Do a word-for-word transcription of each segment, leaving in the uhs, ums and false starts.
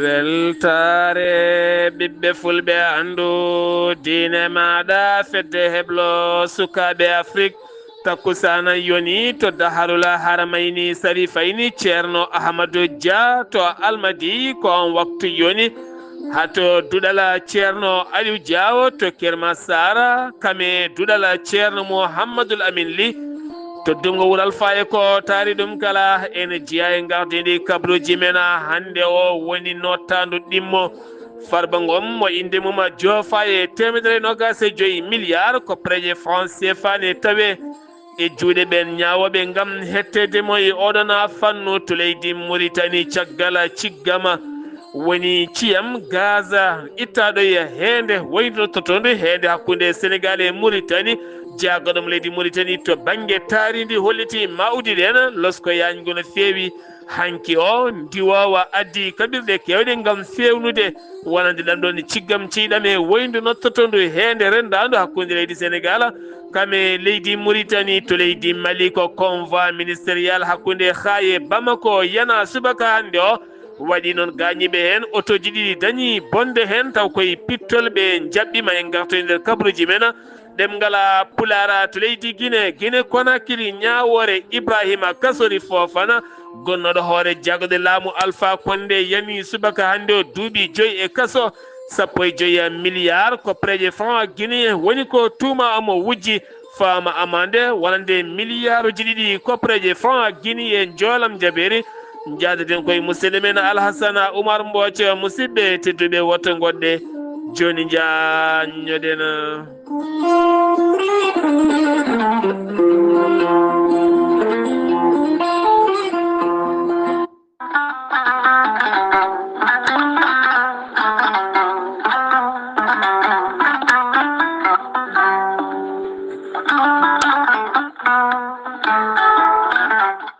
Weltaare ɓiɓɓe fulɓe, anndu diine maaɗa, fedde heblo sukaaɓe Afrik. Takkusaana yoni to Daharul Haramayni Sarifayni, Ceerno Ahmadu Dia to Almadi, ko on waktu yoni. Hato duɗal Ceerno Aliou Diawo to Kermasara, kame duɗal Ceerno Mouhamadoul Amin Ly to Dungo Wural Faye. Ko taari ɗum kala ene jeyaa e gardindi kabruuji men. Hannde o woni nottaandu ɗimmo. Farba Ngom mo innde mum joofa e teemedere e nogas e joyi milliard koppareeje franc C F A ne tawe e juuɗe ɓeen ñaawooɓe ngam hetteede mo e oɗon fannu to leydi Muritani. Caggal ciggama woni ciyam gaz ittaaɗo e heende woyndo totondu heende hakkunde Senegal e Muritani. Jagorɗo mo leydi Muritani to bannge taarindi holliti mawɗi ɗen losko yaajngo no feewi. Hanki o ndiwoowa addi kaɓirɗe keewɗe ngam feewnude wonande ɗam ɗon ciggam ciyɗam e woyndu nottotondu heende renndaandu hakkunde leydi Senegal kame leydi Muritani to leydi Mali. Ko convoi ministériel hakkunde Haye Bamako yana subaka hannde o waɗi noon gaañiiɓe heen. Otooji ɗiɗi dañi bonde heen, taw koye pittol ɓe njaɓɓiima e ngartoy nder kabaruuji men. Ɗemngal Pulaar to leydi Gine, Gine Konakiri, ñaawoore Ibrahima Kasori Fofana, gonnooɗo hoore jaggude laamu Alpha Condé, yami subaka hannde o duuɓi joyi e kaso, sappo e joyi milliard koppareeje franc guinéen, woni ko tuuma omo wujji. Faama amande wonande miliyaaruuji ɗiɗi koppareeje franc guinéen, njoolam jabeeri. Njaadoɗen koye musidɗo men Alhasana Oumar Mbooc. Musidɓe tedduɓe, woto ngoɗɗe jooni, njaanñoɗen.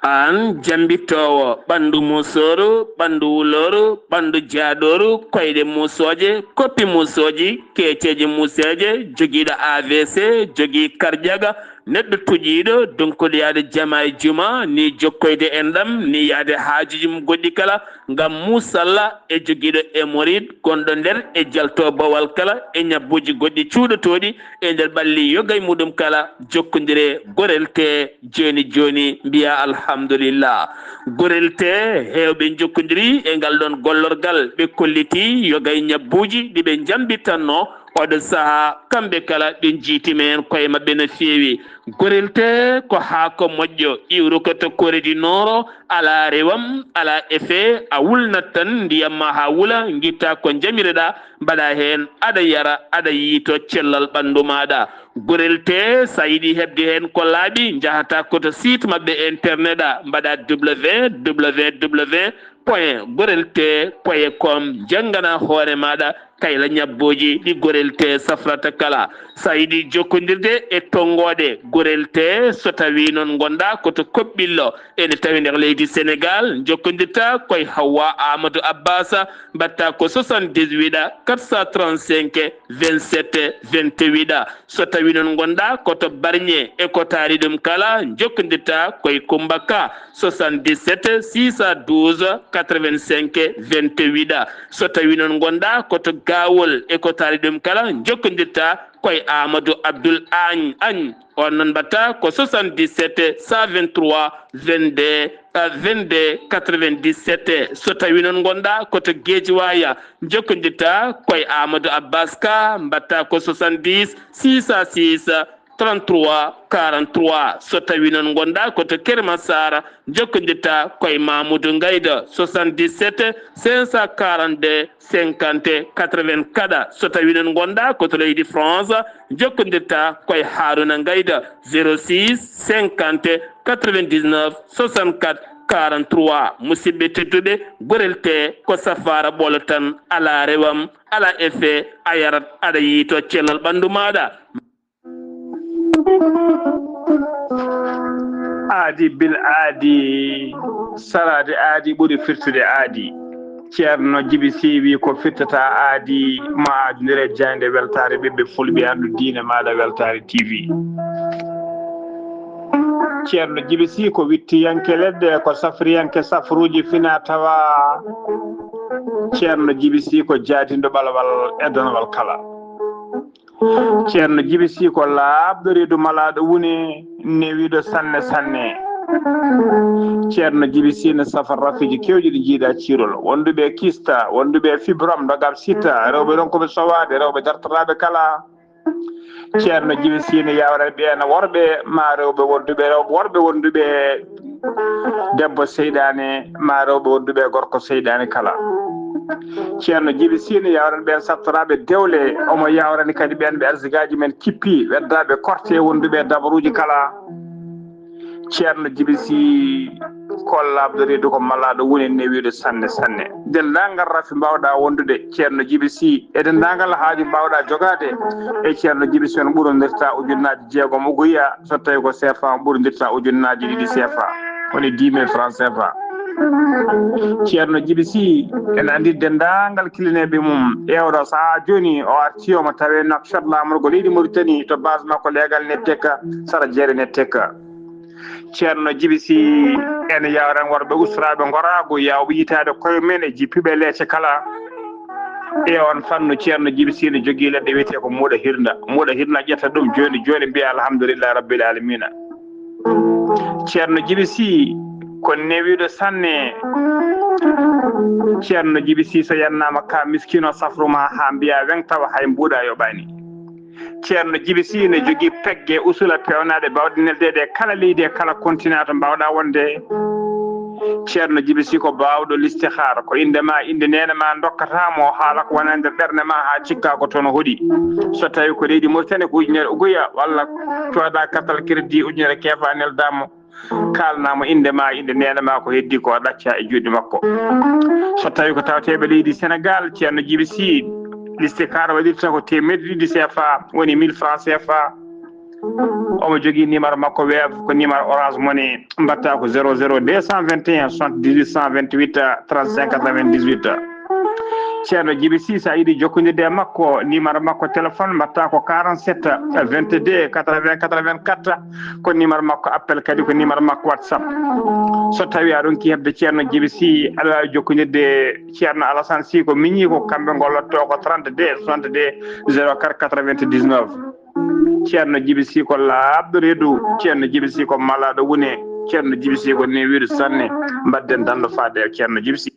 Aan jambittoowo ɓanndu musooru, ɓanndu wulooru, ɓanndu jaaɗooru, koyɗe musooje, koppi musooji, keeceeje museeje, jogiiɗo A V C, jogii karjaga, neɗɗo tuƴiiɗo, donkuɗo yaade jama e juma, ni jokkoyde enɗam, ni yaade haajuuji mum goɗɗi kala, ngam musalla e jogiiɗo hémorroïde gonɗo nder e jalto bawal kala e ñabbuuji goɗɗi cuuɗotooɗi e nder ɓalli yoga e muɗum kala, jokkondire Gorel Tee jooni jooni, mbiya alhamdulillah. Gorel Tee heewɓe njokkondiri e ngal ɗon gollorgal, ɓe kolliti yoga e ñabbuuji ɗi ɓe njambitanno oɗo saha, kamɓe kala ɓe njiitima heen koye maɓɓe no feewi. Gorel Tee ko haako moƴƴo, iwruko to Corée du Nord, alaa rewam, alaa effet, a wulnat tan ndiyam ma haa wula, ngitta ko njamireɗa, mbaɗa heen, aɗa yara, aɗa yiito cellal ɓanndu maaɗa. Gorel Tee, so a yiɗi heɓde heen ko laaɓi, njahata ko to site maɓɓe internet a, mbaɗa W W W point gorel tee point com, njanngana hoore maaɗa kayla ñabbuuji ɗi Gorel Tee safrata kala. So a yiɗi jokkondirde e tonngooɗe Gorel Tee, so tawii noon ngonɗaa ko to Koɓɓillo, ene tawi nder leydi Senegal, njokkondirta koye Hawwa Amadou Abbas, mbaɗta ko soixante-dix-huit quatre cent trente-cinq vingt-sept vingt-huit. So tawii noon ngonɗaa ko to Barñe e ko taari ɗum kala, njokkondirta koye Kummba Ka, soixante-dix-sept six cent douze quatre-vingt-cinq vingt-huit. So tawii noon ngonɗaa ko to Gaawol e ko taari ɗum kala, njokkondirta koye Amadou Abdoul Agne Agne. On noon mbaɗta ko soixante-dix-sept cent vingt-trois vingt-deux, euh, vingt-deux quatre-vingt-dix-sept. So tawii noon ngonɗaa ko to Guédiawaye, njokkondirta koye Amadou Abbas Ka, mbaɗta ko soixante-dix six cent six trente-trois quarante-trois. So tawii noon ngonɗaa ko to Keur Massar, njokkondirta koye Mamoudou Ngayda, soixante-dix-sept cinq cent quarante-deux cinquante quatre-vingts. Kadi, so tawii noon ngonɗaa ko to leydi France, njokkondirta koye Harouna Ngayda, zéro six cinquante quatre-vingt-dix-neuf soixante-quatre quarante-trois. Musidɓe tedduɓe, Gorel Tee ko safaara ɓolo tan, alaa rewam, alaa effet, a yarat, aɗa yiito cellal ɓanndu maaɗa. Aadi bil aadi, saraade aadi ɓuri firtude aadi. Ceerno Jibi Siiwi ko firtata aadi, ma aadunire jaaynde weltaare ɓiɓɓe fulɓe, anndu diine maaɗa Weltaare T V. Ceerno Jibi Sii ko wittiyanke leɗɗe, ko safriyanke safruuji fina tawa. Ceerno Jibi Sii ko jaadinɗo ɓalawal e donowal kala. Ceerno Jibi Sii ko laaɓɗo reedu malaaɗo wune, newiiɗo sanne sanne. Ceerno Jibi Sii ne safa rafiiji keewɗi ɗi njiiɗa ciirol. Wonduɓe kista, wonduɓe fibrom, ndogam sita, rewɓe ronkuɓe sowaade, rewɓe dartoraaɓe kala. Ceerno Jibi Sii ne yawran ɓeen worɓe ma rewɓe wonduɓe rewɓe worɓe wonduɓe debbo seyɗaane ma rewɓe wonduɓe gorko seyɗaane kala. Ceerno Jibi Sii ne yawran ɓeen sattoraaɓe dewle, omo yawrani kadi ɓeen ɓe arsigaaji men kippi, weddaaɓe korte wonduɓe dabaruuji kala. Ceerno Jibi Sii ko laaɓɗo reedu ko malaaɗo wune newiiɗo sanne sanne. Denndaangal rafi mbaawɗa wondude Ceerno Jibi Sii e denndaangal haaju mbaawɗa jogaade e Ceerno Jibi Sii on ɓurondirta ujunnaaji jeegom uguya, so tawi ko seefa on ɓurondirta ujunnaaji ɗiɗi seefa, woni dix mille francs seefa. Ceerno Jibi Sii ene anndi denndaangal kilineeɓe mum e oɗo sahaa jooni o arti omo tawe Nouakchott laamorgo leydi Mauritanie to base makko leegal Netteka, sara jeere Netteka. Ceerno Jibi Sii ene yawran worɓe usraaɓe ngoraagu yawɓe yitaade koye men e jippiɓe leece kala. E on fannu Ceerno Jibi Sii ne jogii leɗɗe wiyetee ko muuɗa hirnda. Muuɗa hirnda ƴetta ɗum jooni jooni mbiya alhamdulillahi rabbil alamina. Ceerno Jibi Sii ko newiiɗo sanne. Ceerno Jibi Sii so yannaama ka miskino safru ma haa mbiya weŋ tawa hay mbuuɗa yoɓaani. Ceerno Jibi Sii ne jogii pegge usula peewnaaɗe baawɗe neldeede e kala leydi e kala kontinaa to mbaawɗa wonde. Ceerno Jibi Sii ko baawɗo listihaara, ko innde ma, innde neene ma ndokkata mo, haala ko wona nder ɓernde ma haa cikka ko toon o hoɗi. So tawi ko leydi Mauritanie ko ujunere uguya walla cooda kartal crédit ujunere keefa nelda mo, kaalna mo innde ma, innde neene ma, ko heddi ko ɗacca e juuɗe makko. So tawi ko tawteeɓe leydi Sénégal, Ceerno Jibi Sii, listihaara waɗirta ko teemedde ɗiɗi sefa, woni mille francs sefa. Omo jogii numéro makko Wave, ko numéro Orange Money, mbatta ko zéro zéro deux cent vingt et un soixante-dix-huit cent vingt-huit trente-cinq quatre-vingt-dix-huit. Ceerno Jibi Sii, sa yiɗi jokkondirde e makko, numéro makko téléphone mbatta ko quarante-sept vingt-deux quatre-vingts quatre-vingt-quatre, ko numéro makko appel kadi ko numéro makko WhatsApp. So tawi a ronki heɓde Ceerno Jibi Sii, aɗa waawi jokkondirde Ceerno Alassane Sii ko miñi ko kamɓe ngollotto ko trente-deux soixante-deux zéro quatre quatre-vingt-dix-neuf. Ceerno Jibi Sii ko laaɓɗo reedu, Ceerno Jibi Sii ko malaaɗo wune, Ceerno Jibi Sii ko newiiɗo sanne. Mbaɗden danndo faade e Ceerno Jibi Sii.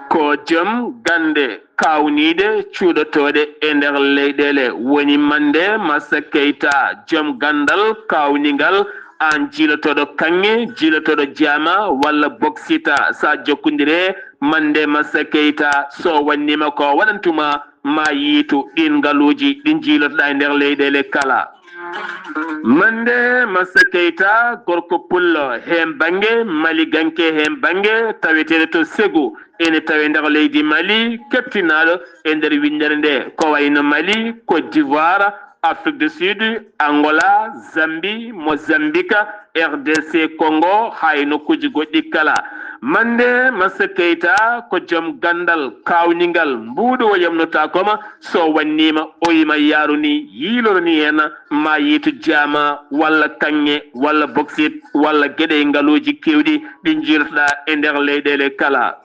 Ko joom gannde kaawniiɗe cuuɗotooɗe e nder leyɗeele woni Mande Massa Keita, joom ganndal kaawningal, aan jiilotooɗo kaŋŋe, jiilotooɗo jaama walla boksita, sa jokkondire Mande Massa Keita, so wannima ko waɗantuma ma yiitu ɗin ngaluuji ɗi jiilotoɗa e nder leyɗeele kala. Mande Massa Keita, gorko pullo heen bannge, maliganke heen bannge, taweteeɗo to Segu, ene tawe nder leydi Mali, keptinaaɗo e nder winndere nde, ko wayno Mali, Côte d'Ivoire, Afrique du Sud, Angola, Zambie, Mozambique, R D C Congo, haa e nokkuuji goɗɗi kala. Mande Massa Keita ko joom ganndal kaawningal, mbuuɗo o yamnotaako ma, so wannima o yima yaaruni, yiiloroni heen, ma yiitu jaama, walla kaŋŋe, walla boksit, walla geɗe e ngaluuji keewɗi ɗi jiilotoɗa e nder leyɗeele kala.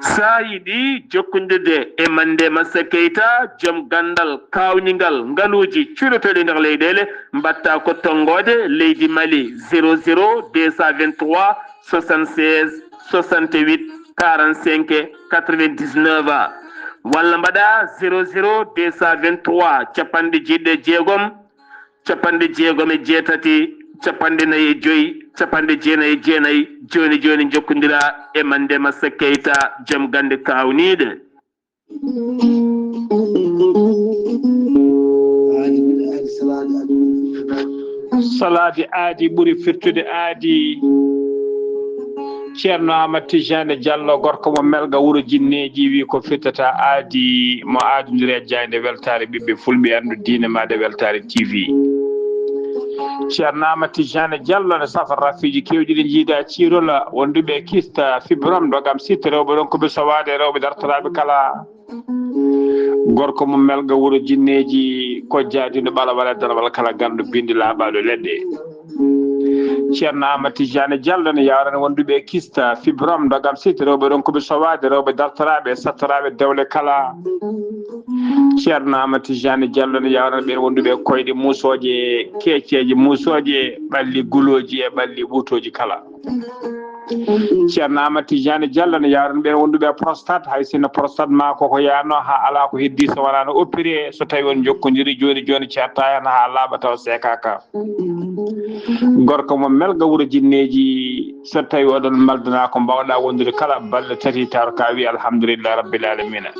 Sa yiɗi jokkondirde e Mande Massa Keita, joom ganndal kaawningal ngaluuji cuuɗotooɗi e nder leyɗeele, mbatta ko tonngoode leydi Mali zéro zéro deux cent vingt-trois soixante-seize soixante-huit quarante-cinq quatre-vingt-dix-neuf, walla mbaɗa zéro zéro deux cent vingt-trois capanɗe jeeɗiɗi e jeegom, capanɗe jeegom e jeetati, capanɗe nayi e joyi, capanɗe jeenayi e jeenayi. Jooni jooni njokkondira e Mande Massa Keita, joom gannde kaawniiɗe. Salaade aadi ɓuri firtude aadi. Ceerno Aamadu Tijaani Jallo, gorko mo Melga, wuro jinneeji, wi ko firtata aadi, mo aadondiri e jaaynde weltaare ɓiɓɓe fulɓe, anndu diine maaɗa weltaare T V. Ceerno Aamadu Tijaani Jallo ne safa rafiiji keewɗi ɗi jiida ciirola, wonduɓe e kista, fibrom, ndogam sitta, rewɓe ronkuɓe sowaade, rewɓe dartoraaɓe kala. Gorko mo Melga wuro Jinneeji, ko jaadiino ɓala wala darwal kala ganndo binndi laaɓaaɗo leɗɗe. Ceerno Amadou Tidiane Diallo ne yawrana wonduɓe e kista, fibrome, dogam siti, rewɓe ronkuɓe sowaade, rewɓe dartoraaɓe, sattoraaɓe dewle kala. Ceerno Amadou Tidiane Diallo ne yawrana ɓeen wonduɓe e koyɗe muusooje, keeceeje muusooje, ɓalli gulooji e ɓalli ɓuutooji kala. Ceerno Amadou Tidiane Diallo ne yawrana ɓeen wonduɓe e prostate, hay sinno prostate ma koko yaano haa alaa ko heddi so wonaa no opéré, so tawi on jokkodiri jooni jooni ceerta heen haa laaɓa taw seekaaka. Gorko mo Melga wuro Jinneeji, so tawi oɗon maldana ko mbawɗa wondude kala balɗe tati taw ka wi alhamdulillahi rabbil alamina.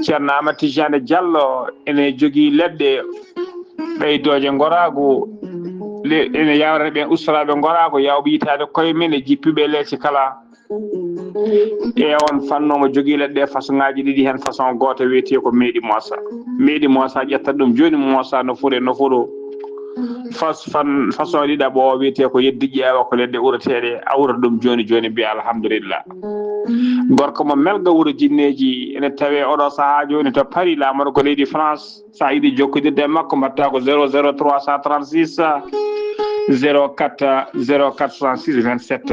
Ceerno Amadou Tidiane Diallo ene jogii leɗɗe ɓeydooje ngoraagu, le-, ene yawrana ɓeen ustoraaɓe ngoraagu, yawɓe yitaade koye men e jippiiɓe leece kala. E on fannu omo jogii leɗɗe façon ŋaaji ɗiɗi, heen façon gooto wiyetee ko meeɗi moosa. Meeɗi moosa ƴetta ɗum jooni moosa nofuru e nofuru. Fas-, fan-, façon ɗiɗaɓo o wiyetee ko yeddi ƴeewa ko leɗɗe ureteeɗe, a urata ɗum jooni jooni mbiya alhamdulillah. Gorko mo Melga wuro Jinneeji ene tawee oɗo sahaa jooni to Paris, laamorgo leydi France. So a yiɗi jokkodirde e makko, mbaɗta ko zéro zéro trois cent trente-six, zéro quatre, zéro quatre soixante-six vingt-sept.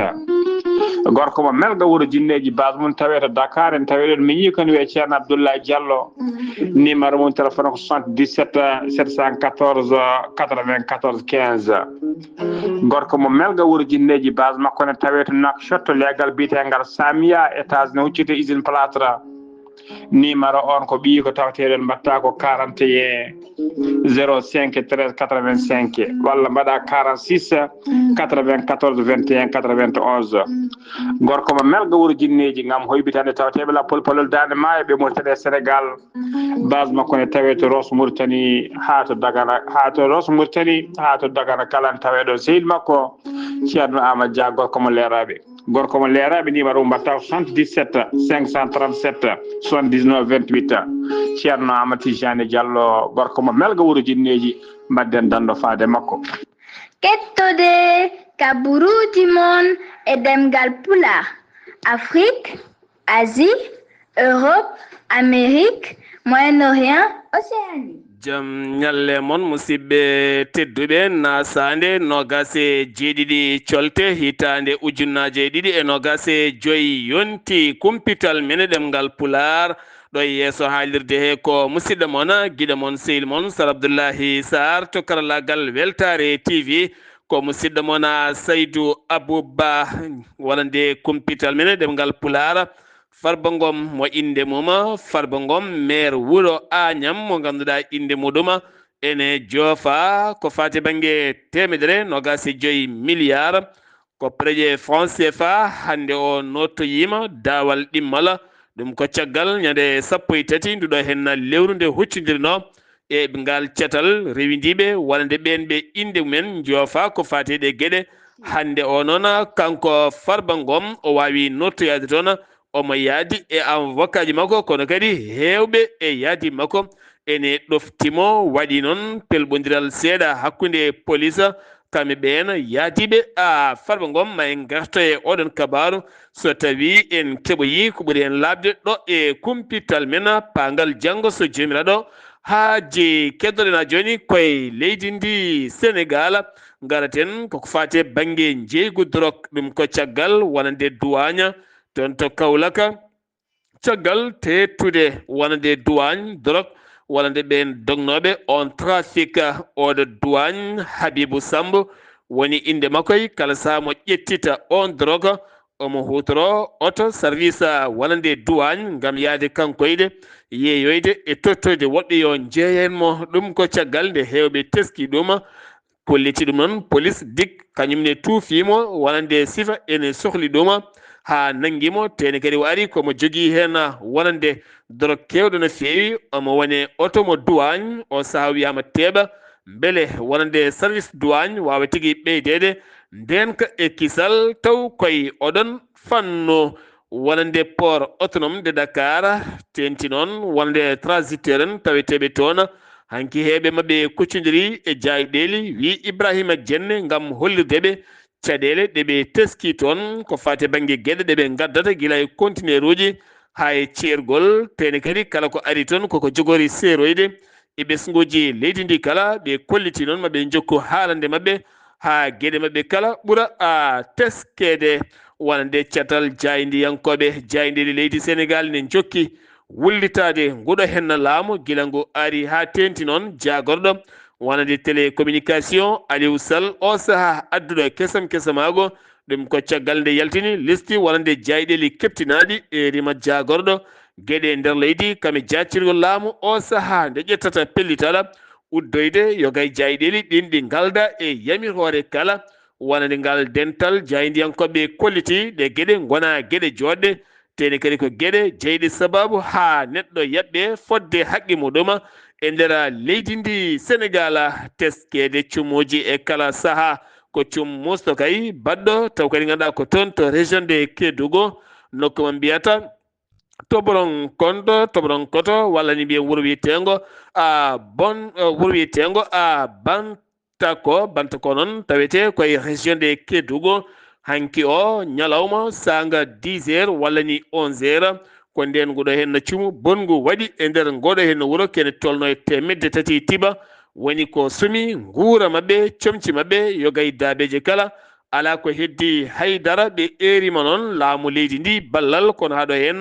Gorko mo Melga wuro Jinneeji, base mum tawee to Dakar, en tawee ɗon miñi ko ne wiyee Ceerno Abdoulaye Diallo. Numéro mum téléphone ko soixante-dix-sept sept cent quatorze quatre-vingt-quatorze quinze. Gorko mo Melga wuro Jinneeji, base makko ne tawee to Nouakchott, leegal biyeteegal Samia, étage ne hucciti usine plâtre. Numéro on ko ɓiyi ko tawateeɗo, mbaɗta ko quarante et un zéro cinq treize quatre-vingt-cinq, walla mbaɗa quarante-six quatre-vingt-quatorze vingt et un quatre-vingt-onze. Gorko mo Melga wuro Jinneeji, ngam hoybitande tawateeɓe lappol palol Daande Maayo ɓe Mauritanie e Sénégal. Base makko ne tawee to Ross Mauritanie haa to Dagana, haa to Ross Mauritanie haa to Dagana kala ne tawee ɗon sehil makko Ceerno Amadou Dia, gorko mo Leeraaɓe. Gorko mo Leeraaɓe, numéro mum mbaɗta ko soixante-dix-sept cinq cent trente-sept soixante-dix-neuf vingt-huit. Ceerno Amadou Tidiane Diallo, gorko mo Melga wuro Jinneeji, mbaɗden danndo faade makko. Kettode kaburuuji mon e ɗemngal Pulaar, Afrik, Asie, Europe, Amérique, Moyen-Orient, Océanie. Jam ñalle mon, musidɓe tedduɓe, nasaande noogaas e jeeɗiɗi colte hitaande ujunnaaje e ɗiɗi e noogaas e joy yonti kumpital men e ɗemngal Pulaar. Ɗo e yeeso haalirde he ko musidɗo mon, giɗo mon, sehil mon, Sar Abdullahi Sarr to karallaagal Weltaare T V. Ko musidɗo mon, Saydu Abuba, wonande kumpital men e ɗemngal Pulaar. Farba Ngom mo innde mum, Farba Ngom, maire wuro Agnam, mo ngannduɗaa innde muɗum ene joofa ko faati bannge teemedere noogaas e joy milliard. Ko pereje franc C F A hannde o noottoyiima daawal ɗimmal. Ɗum ko caggal ñande sappo e tati nduɗo henna lewru nde huccondirnoo e ngal catal rewindiiɓe wonande ɓeen ɓe innde mumen njoofa ko faati e ɗee geɗe. Hannde o noon, kanko Farba Ngom, o waawi noottoyaade toon, omo yaadi e avocat ji makko, kono kadi heewɓe e yaadi makko ene ɗoftimo. Waɗi noon pelɓondiral seeɗa hakkunde police, kamɓe ɓeen yaadiiɓe a Farba Ngom. Ma en ngarto e oɗon kabaaru, so tawi en keɓoyi ko ɓuri en laaɓde ɗo e kumpital men, paangal janngo so Joomiraaɗo haaji. Keddoɗen haa jooni koye leydi ndi Senegaal, ngaraten koko faati e bannge njeeygu dorog, ɗum ko caggal wonande duwaañ toon to Kawlaka. Caggal teettude wonande duwaañ dorog, wonande ɓeen dognooɓe on trafic, oɗo duwaañ Habibu Samb woni innde makko, e kala sahaa mo ƴettita on dorog, omo huutoro oto service wonande duwaañ ngam yahde kanko e yeeyoyde e tottoyde woɗɓe yo njeeyen mo. Ɗum ko caggal nde heewɓe teski ɗum, kolliti ɗum noon, police, dik, kañum ne tuufiimo wonande sifa ene sohli ɗum haa nanngi mo, tee ne kadi o ari ko mo jogii heen wonande dorog keewɗo no feewi. Omo wone oto mo duwaañ, o sahaa wiyaama teeɓa, mbele wonande service duwaañ waawa tigi ɓeydeede ndeenka e kisal, taw koye oɗon fannu. Wonande port autonome de Dakar, teeŋti noon wonande transitaire en taweteeɓe toon, hanki heewɓe maɓɓe kuccondiri e jaayɗeeli, wi Ibrahima Jenne, ngam hollirde ɓe caɗeele ɗe ɓe teski toon ko faati e bannge geɗe ɗe ɓe ngaddata gila e conteneuruuji haa e ceergol, teene kadi kala ko ari toon koko jogori seeroyde e ɓesnguuji leydi ndi kala, ɓe kolliti noon maɓe njokku haalande maɓɓe haa geɗe maɓɓe kala ɓura a teskeede. Wonande catal jaayndiyankooɓe jaayndeeli leydi Senegaal ne njokki wullitaade nguɗo henna laamu gila ngu ari haa teenti noon jaagorɗo wonande télécommunication Aliou Sall o sahaa adduɗo kesam kesamaago. Ɗum ko caggal nde yaltini listi wonande jaayndeeli keɓtinaaɗi e rima jaagorɗo geɗe nder leydi kam e jaacirgol laamu o sahaa nde ƴettata pellitaɗa uddoyde yogay jaayndeeli ɗin ɗi ngalda e yamiroore kala wonande ngal dental jaayndiyankooɓe kolliti ɗe geɗe ngona geɗe jooɗɗe. Teene kadi ko geɗe jeyɗe sababu haa neɗɗo yaɓɓe fodde haqqe muɗuma e nder leydi ndi Senegaal. Teskeede cumuuji e kala sahaa ko cum musto kay baɗɗo taw kadi ngannduɗaa ko toon to région de Kédougou, nokku mo mbiyata Toboron Kondo, Toboron Koto, walla ni mbiyen wuro wiyeteengo a bon, wuro wiyeteengo a ban tako banta ko noon tawetee koye région de Kédougou. Hanki o ñalawma saanga dix heures walla ni onze heures, ko ndeen nguɗo heen no cumu bonngu waɗi e nder ngoɗo heen no wuro kene tolno e teemedde tati tiba. Woni ko sumi nguura maɓɓe, comci maɓɓe, yogay daabeeje kala. Alaa ko heddi hay dara, ɓe eerima noon laamu leydi ndi ballal, kono haɗo heen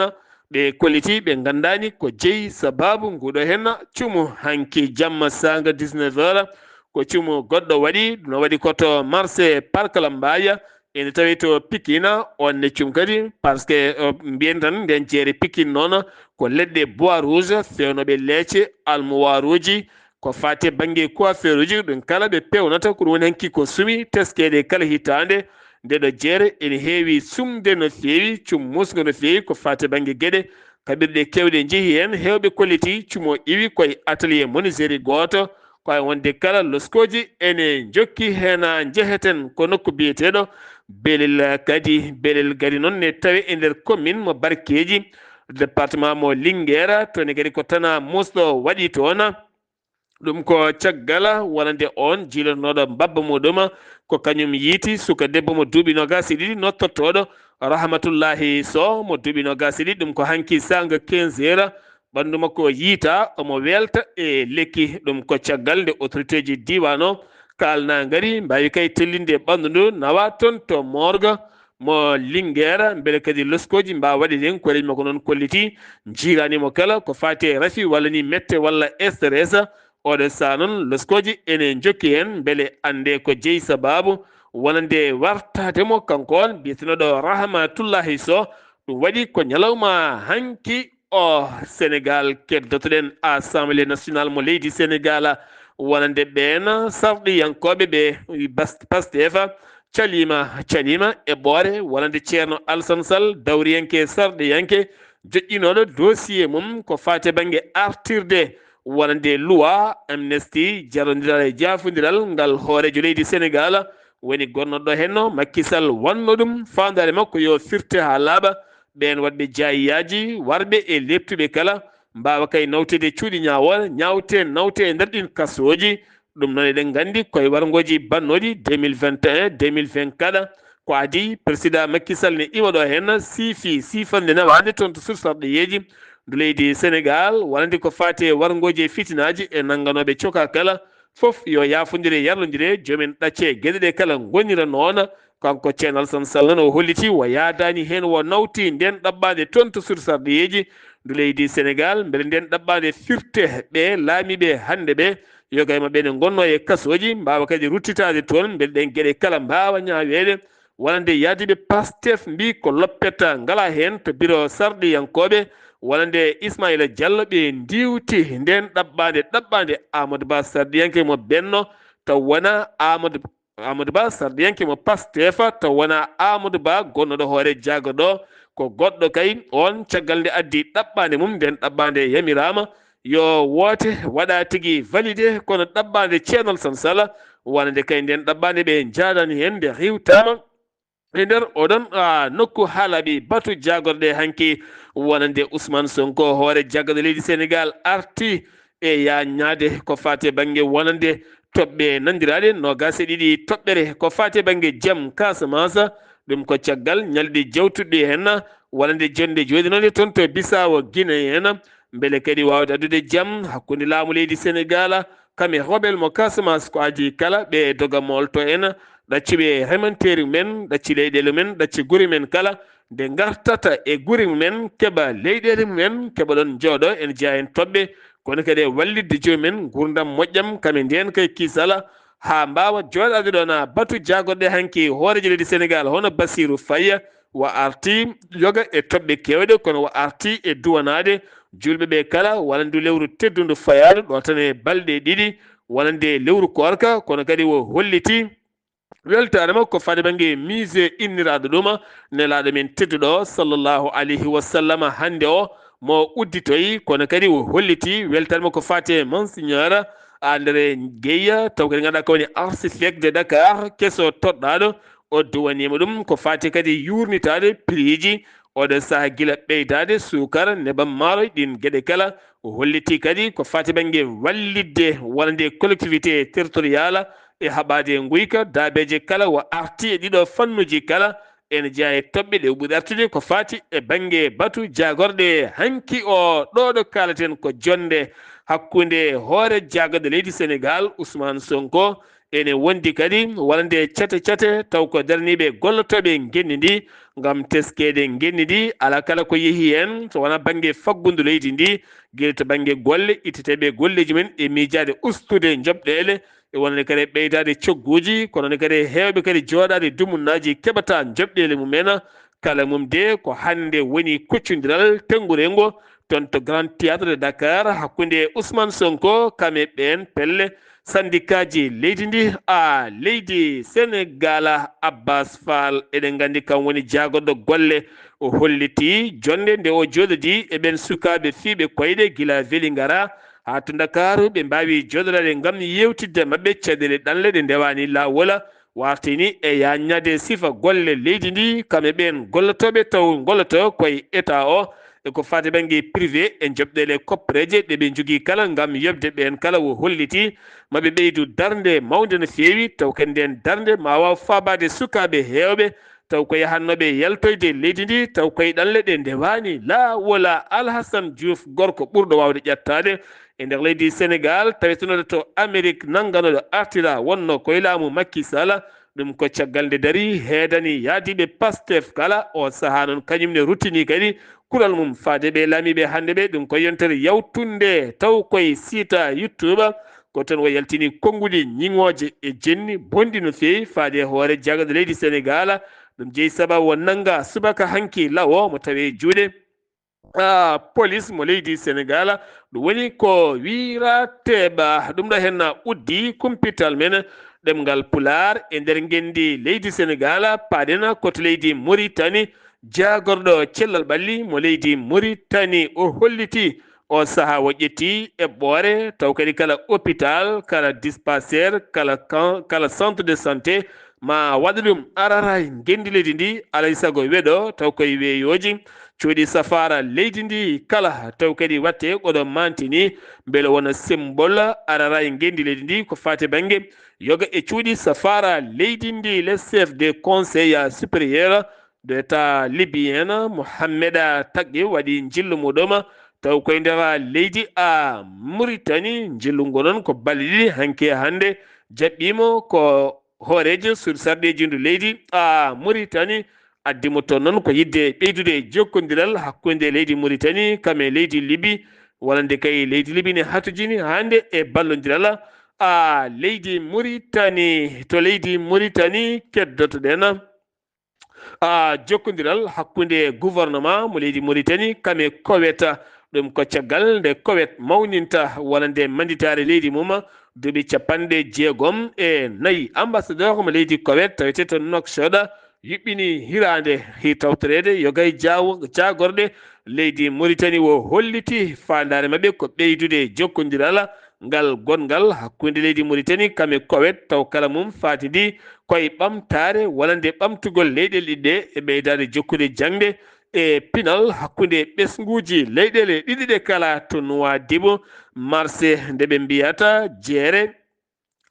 ɓe kolliti ɓe nganndaani ko jeyi sababu nguɗo heen cumu. Hanki jamma saanga dix-neuf heures, ko cumu goɗɗo waɗi, no waɗi ko to marché Parc Lambaya, ene tawi to Pikine. On ne cum kadi, parce que, euh, mbiyen tan nden jeere Pikine noon ko leɗɗe bois rouge, fewnooɓe leece, almuwaaruuji, ko faati e bannge coiffeuruuji, ɗum kala ɓe pewnata, ko ɗum woni hanki ko sumi teskeede kala hitaande. Nde ɗo jeere ene heewi sumde no feewi, cum musgo no feewi, ko faati e bannge geɗe kaɓirɗe keewɗe njehi heen, heewɓe kolliti cumo iwi koye atelier menuiserie gooto, ko e wonde kala loskooji ene njokki heen, njeheten ko nokku biyeteeɗo Belel kadi, Belel kadi noon ne tawe e nder commune mo Barkeeji, département mo Linguère, toon ne kadi ko tana musɗo waɗi toon. Ɗum ko caggal wonande oon jiilotonooɗo mbabba muɗum, ko kañum yiiti suka debbo mo duuɓi noogaas e ɗiɗi, nodtortooɗo Rahmatullahi Sow mo duuɓi noogaas e ɗiɗi. Ɗum ko hanki saanga quinze heures, ɓanndu makko yiita, omo weelta e lekki. Ɗum ko caggal nde autorité ji diiwaan o kaalnaa ngari, mbaawi kay tellinde ɓanndu ndu, nawa toon to morgue mo Linguère, mbele kadi loskooji mbaawa waɗeede heen. Koreeji makko noon kolliti, njiiraani mo kala ko faati e rafi walla ni mette walla stress. Oɗo sahaa noon loskooji ene njokki heen, mbele anndee ko jeyi sabaabu wonande wartaade mo kanko on biyetenooɗo Rahmatullahi Sow. Ɗum waɗi ko ñalawma hanki o Senegaal keddotoɗen Assemblée nationale mo leydi Senegaal, wonande ɓeen sarɗiyankooɓe ɓe Bas-, Pastef caliima, caliima e ɓoore wonande Ceerno Alassane Sall, dawriyanke sarɗiyanke joƴƴinooɗo dossier mum ko faati e bannge artirde wonande loi amnesty, jarondiral e jaafondiral ngal hooreejo leydi Senegaal woni gonnooɗo henno Macky Sall wanno ɗum faandaare makko yo firte haa laaɓa. Ɓeen waɗɓe jaayiyaaji, warɓe e leeptuɓe kala, mbaawa kay nawteede cuuɗi ñaawoore, ñaawte, nawte e nder ɗiin kasooji. Ɗum noon eɗen nganndi koye warngooji bannooɗi deux mille vingt et un, deux mille vingt-quatre, ko adii président Macky Sall ne iwa ɗo heen, siifi siifannde nawaande toon to sursarɗiyeeji ndu leydi Senegaal, wonande ko faati e warngooji e fitinaaji e nannganooɓe coka kala, fof yo yaafondire, yarlondire, joom en ɗacce geɗe ɗe kala ngonira noon. Kanko Ceerno Alassane Sall noon o holliti o yaadaani heen, o nawti ndeen ɗaɓɓaande toon to sursarɗiyeeji ndu leydi Senegaal, mbele ndeen ɗaɓɓaande firte ɓe laamiiɓe hannde ɓe, yoga e maɓɓe ne ngonnoo e kasooji, mbaawa kadi ruttitaade toon, mbele ɗeen geɗe kala mbaawa ñaaweede. Wonande yaadiiɓe Pastef mbii ko loppetta ngalaa heen to biro sarɗiyankooɓe, wonande Ismaila Diallo ɓe ndiiwti ndeen ɗaɓɓaande, ɗaɓɓaande Amadou Ba sarɗiyanke mo Benno, taw wonaa Amadou Amadou Ba sarɗiyanke mo Pastef, taw wonaa Amadou Ba gonnooɗo hoore jaago ɗo, ko goɗɗo kay. On caggal nde addi ɗaɓɓaande mum, nden ɗaɓɓaande yamiraama yo woote waɗa tigi validé, kono ɗaɓɓaande Ceerno Alassane Sall wonande kay nden ɗaɓɓaande ɓe njaadani heen nde riiwtaama e nder oɗon, ah, nokku haalaɓe batu jaagorɗe hanki wonande Ousmane Sonko hoore jaggaɗo leydi Senegaal arti e yaññaade ko faati e bannge wonande toɓɓe nanndiraaɗe noogaas e ɗiɗi toɓɓere ko faati e bannge jam Casamance. Ɗum ko caggal ñalɗi jawtuɗi heen walla nde jonnde jooɗinoonde toon to Bisaawo Gine en, mbele kadi waawde addude jam hakkunde laamu leydi Senegaal kam e rewɓe mo Casamance ko adii kala ɓe doga moolto en, ɗaccuɓe remanteeri mumen, ɗacci leyɗeele mumen, ɗacci gure mumen kala, nde ngartata e gure mumen, keɓa leyɗeele mumen, keɓa ɗoon njooɗo, ene jeyaa heen toɓɓe, kono kadi e wallitde joomum en nguurndam moƴƴam, kam e ndeen kay kisal, haa mbaawa jooɗaade ɗoon batu jaagorɗe hanki hooreejo leydi Senegaal, hono Bassirou Faye, wa arti yoga e toɓɓe keewɗe, kono wa arti e duwanaade juulɓe ɓe kala, wonande lewru teddundu fayaaɗo ɗo tan e balɗe ɗiɗi, wonande lewru koorka, kono kadi o holliti weltaare makko faade bannge musée inniraaɗo ɗum nelaaɗo men tedduɗo sallallahu alayhi wa sallam hannde o mo udditoyi, kono kadi o holliti weltaare makko faate Monseigneur André Guèye, taw kadi ngannduɗaa ko woni archevêque de Dakar, keso toɗɗaaɗo, o duwaniima ɗum ko faati kadi yuurnitaade prix-ji, oɗo sahaa gila ɓeydaade suukar, nebam, maaroy, ɗiin geɗe kala. O holliti kadi ko faati bannge wallitde wonande collectivité territoriale e haɓaade nguyka, daabeeje kala, o arti e ɗiɗo fannuuji kala, ene jeyaa e toɓɓe ɗe o ɓuri artude ko faati e bannge batu jaagorɗe hanki o. Ɗo ɗo kaaleten ko jonnde hakkunde hoore jaagorɗe leydi Senegaal, Ousmane Sonko, ene wondi kadi wonande cate cate, taw ko daraniiɓe gollotooɓe ngenndi ndi, ngam teskeede ngenndi ndi, alaa kala ko yehi heen, so wonaa bannge faggundu leydi ndi, gila to bannge golle, itteteeɓe golleeji mumen e miijaade ustude njoɓɗeele, e wonande kadi ɓeydaade cogguuji, kono ne kadi heewɓe kadi jooɗaade dumunnaaji keɓataa njoɓɗeele mum en, kala mum de ko hannde woni kuccondiral tenngurengo toon to Grand Théâtre de Dakar hakkunde Ousmane Sonko kam e ɓeen pelle sandikaaji leydi ndi, a leydi Senegaal. Abbas Fall, eɗen nganndi kam woni jaagorɗo golle, o holliti jonnde nde o jooɗodii e ɓeen sukaaɓe fiyɓe koyɗe gila Vélingara haa to Ndakaaru, ɓe mbaawi jooɗodaade ngam yeewtidde maɓɓe caɗeele ɗanle ɗe ndewaani laawol, wartini e yaaññaade sifa golle leydi ndi, kam e ɓeen gollotooɓe taw ngolloto koye État o, e ko faati bannge privé e njoɓɗeele koppereeje ɗe ɓe njogii kala ngam yoɓde ɓeen kala, o holliti maɓe ɓeydu darnde mawnde no feewi, taw kadi ndeen darnde ma waaw faabaade sukaaɓe heewɓe, taw ko yahannooɓe yaltoyde leydi ndi, taw koye ɗanle ɗe ndewaani laawol. Alhassane Diouf, gorko ɓurɗo waawde ƴettaade e nder leydi Senegaal, tawetenooɗo to Amerik, nannganooɗo artira wonnoo koye laamu Macky Sall, ɗum ko caggal nde darii heedani yahdiiɓe Pastef kala, o sahaa noon kañum ne ruttini kadi kural mum faade ɓe laamiiɓe hannde ɓe, ɗum ko yontere yawtunde taw koye siita YouTube, ko toon o yaltini konnguɗi ñiŋooje e jenni bonɗi no feewi faade hoore jaagorɗe leydi Senegaal, ɗum jeyi sababu o nannga subaka hanki law o mo tawi e juuɗe, ah, police mo leydi Senegaal, ɗum woni ko wiyra teeɓa. Ɗum ɗo heen uddi kumpital men ɗemngal Pulaar e nder ngenndi leydi Senegaal, paaɗen ko to leydi Muritani, jaagorɗo cellal ɓalli mo leydi Muritani, o holliti o sahaa o ƴetti eɓɓoore, taw kadi kala hôpital, kala dispensaire, kala kan-, kala centre de santé, ma waɗa ɗum araray ngenndi leydi ndi, alay sago weɗo, taw koye weeyooji, cuuɗi safaara leydi ndi kala, taw kadi watte oɗo mantini, mbele wona symbole araray ngenndi leydi ndi, ko faati bannge yoga e cuuɗi safaara leydi ndi. Le chef de conseil supérieur de l'État libyen, Mohamed Taqi, waɗi njillu muɗum, taw koye nder leydi a Muritani. Njillu ngu noon ko balɗe ɗiɗi hanki e hannde, jaɓɓiimo ko hooreejo suudu sarɗeeji ndu leydi a Muritani, addi mo toon noon ko yiɗde ɓeydude jokkondiral hakkunde leydi Muritani kam e leydi Libi, wonande kay leydi Libi ne hatojini hannde e ballondiral a leydi Muritani. To leydi Muritani keddotoɗen a jokkondiral hakkunde gouvernement mo leydi Muritani kam e Kowet. Ɗum ko caggal nde Kowet mawninta wonande manditaare leydi mum duuɓi capanɗe jeegom e nayi. Ambassadeur mo leydi Kowet tawetee to Nouakchott yuɓɓini hiraande hi tawtoreede yoga e jaawo-, jaagorɗe leydi Muritani, o holliti faandaare maɓɓe ko ɓeydude jokkondiral ngal gonngal hakkunde leydi Muritani kam e Kowet, taw kala mum faatidi koye ɓamtaare wonande ɓamtugol leyɗeele ɗiɗi ɗe e ɓeydaade jokkude jaŋde e pinal hakkunde ɓesnguuji leyɗeele ɗiɗi ɗe kala to Nuwaadibu, marse nde ɓe mbiyata jeere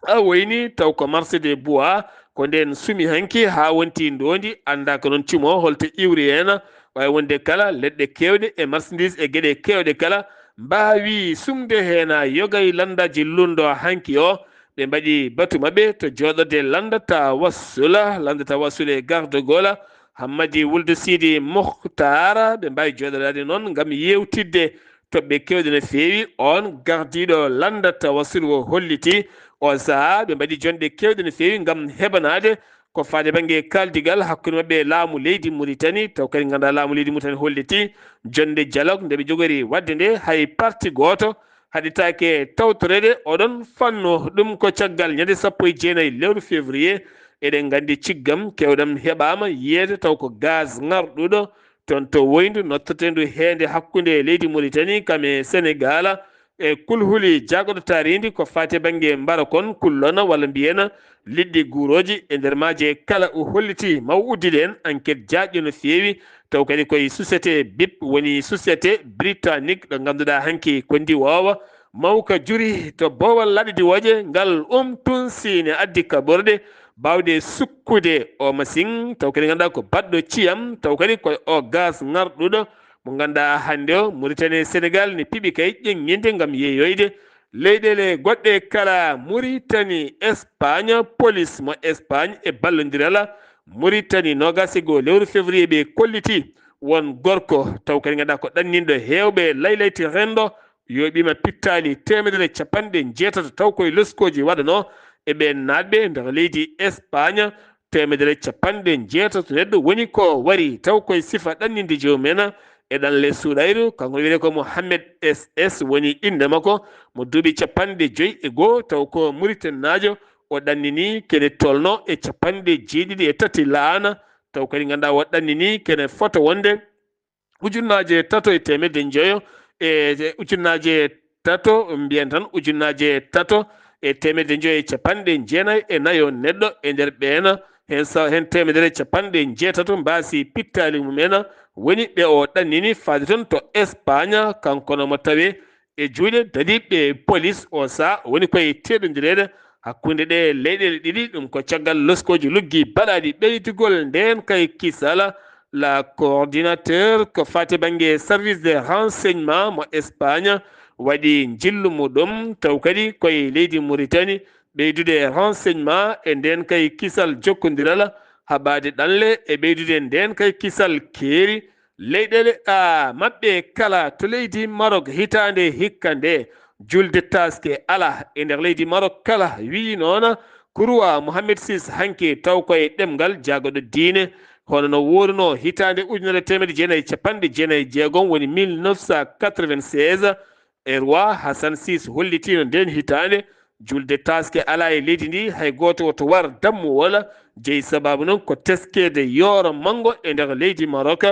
a wayni taw ko marse de bois, Ko ndeen sumi hanki haa wonti ndoondi, anndaaka noon cumo holto iwri heen. Waawi wonde kala leɗɗe keewɗe e marchandise e geɗe keewɗe kala mbaawi sumde heen yoga e lanndaaji lunndo hanki o. Ɓe mbaɗi batu maɓɓe to jooɗorde lannda tawassula, lannda tawassula e gardogola Hammadi Wuldu Sidi Mukhtar. Ɓe mbaawi jooɗoraade noon ngam yeewtidde toɓɓe keewɗe no feewi. Oon gardiiɗo lannda tawassul o holliti oo sahaa ɓe mbaɗi jonɗe keewɗe no feewi ngam heɓanaade ko faade bannge kaaldigal hakkunde maɓɓe e laamu leydi Muritani, taw kadi nganndaa laamu leydi Muritani holliti jonde dialogue nde ɓe jogori waɗde nde, hay parti gooto haɗitaake tawtoreede oɗon fannu. Ɗum ko caggal ñande sappo e jeenayi lewru février. Eɗen nganndi ciggam keewɗam heɓaama yiyeede taw ko gaz ŋarɗuɗo toon to Woyndu, nottateendu heende hakkunde leydi Muritani kam e Senegaal, e kulhuli jaagoɗo taariindi ko faati bannge mbara kon kullona walla mbiyena liɗɗi guurooji e nder maaje kala. O holliti maw uddiɗo en enquête jaajɗo no feewi, taw kadi koye société bip woni société britannique ɗo ngannduɗaa hanki ko ndiwoowa mawka juri to boowal laaɗe diwooje ngal um tun siine addi kaɓorɗe baawɗe sukkude o machine, taw kadi ngannduɗaa ko baɗɗo ciyam, taw kadi ko o gaz ŋarɗuɗo mo ngannduɗaa hannde o Mauritanie e Sénégal ne piɓi kay ƴeŋŋinde ngam yeeyoyde leyɗeele goɗɗe kala. Mauritanie, Espagne, police mo Espagne e ballondiral Mauritanie, noogaas e goo lewru février ɓe kolliti won gorko, taw kadi ngannduɗaa ko ɗanninɗo heewɓe laylayti renndo, yooɓiima pittaali teemedere capanɗe jeetato taw koye loskooji waɗanoo e ɓeen naatɓe nder leydi Espagne. Teemedere capanɗe jeetato neɗɗo woni ko wari taw koye sifa ɗanninde joomum en e ɗanle suuɗayru. Kanko wiyetee ko Mohamed S S woni innde makko, mo duuɓi capanɗe joy e goo, taw ko Muritaninaajo. O ɗannini kene tolno e capanɗe jeeɗiɗi e tati laana, taw kadi ngannduɗaa o ɗannini kene fota wonde ujunnaaje tato e teemedde njoyo e, e ujunnaaje tato, mbiyen tan ujunnaaje tato e teemedde njoyo e capanɗe jeenayi e nayo neɗɗo e nder ɓeen, heen sa-, heen teemedere capanɗe jeetato mbaasi pittaali mum en, woni ɓe o ɗannini faade toon to Espagne, kanko no mo tawee e juuɗe dadiiɓe police. O sahaa woni koye teɗondireede hakkunde ɗee leyɗeele ɗiɗi. Ɗum ko caggal loskooji luggi baɗaaɗi ɓeydugol ndeen kay kisal. La coordinateur ko faati bannge service de renseignement mo Espagne waɗi njillu muɗum, taw kadi koye leydi Mauritanie ɓeydude renseignement e ndeen kay kisal jokkondiral, haɓaade ɗanle e ɓeydude ndeen kay kisal keeri. Leyɗeele a maɓɓe kala to leydi Maroc hitaande hikka nde julde taaske alaa e nder leydi Maroc kala, wiyi noon Kurwa Mohamed sis hanki taw koye ɗemngal jaagoɗo diine, hono no woorunoo hitaande ujunere teemedde jeenayi e capanɗe jeenayi e jeegom, woni mille neuf cent quatre-vingt-seize. E roi Hassan sis hollitiino ndeen hitaande julde taaske alaa e leydi ndi, hay gooto woto war dammuwol. Jeyi sabaabu noon ko teskeede yooro manngo e nder leydi Maroc,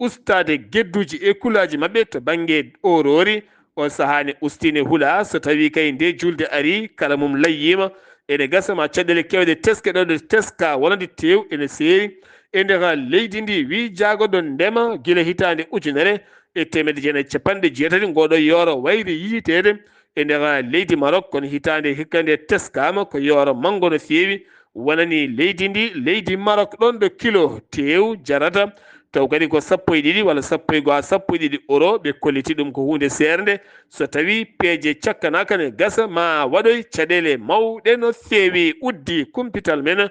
ustaade gedduuji e kulaaji maɓɓe to bannge ooroori. O sahaa ne ustiine hula, so tawii kay nde julde arii, kala mum layyiima, ene gasa ma caɗeele keewɗe teske ɗo ɗe teska wonande teew ene seeri e nder leydi ndi. Wii jaagoɗo ndema gila hitaande ujunere e teemedde jeenayi e capanɗe jeetati, ngooɗo yooro wayri yiiteede e nder leydi Maroc, kono hitaande hikka nde teskaama ko yooro manngo no feewi, wonani leydi ndi, leydi Maroc, ɗoon ɗo kilo teew jarata taw kadi ko sappo e ɗiɗi walla sappo e goo haa sappo e ɗiɗi euro. Ɓe kolliti ɗum ko huunde seernde. So tawii peeje cakkanaaka ne gasa, ma waɗoy caɗeele mawɗe no feewi. Uddi kumpital men,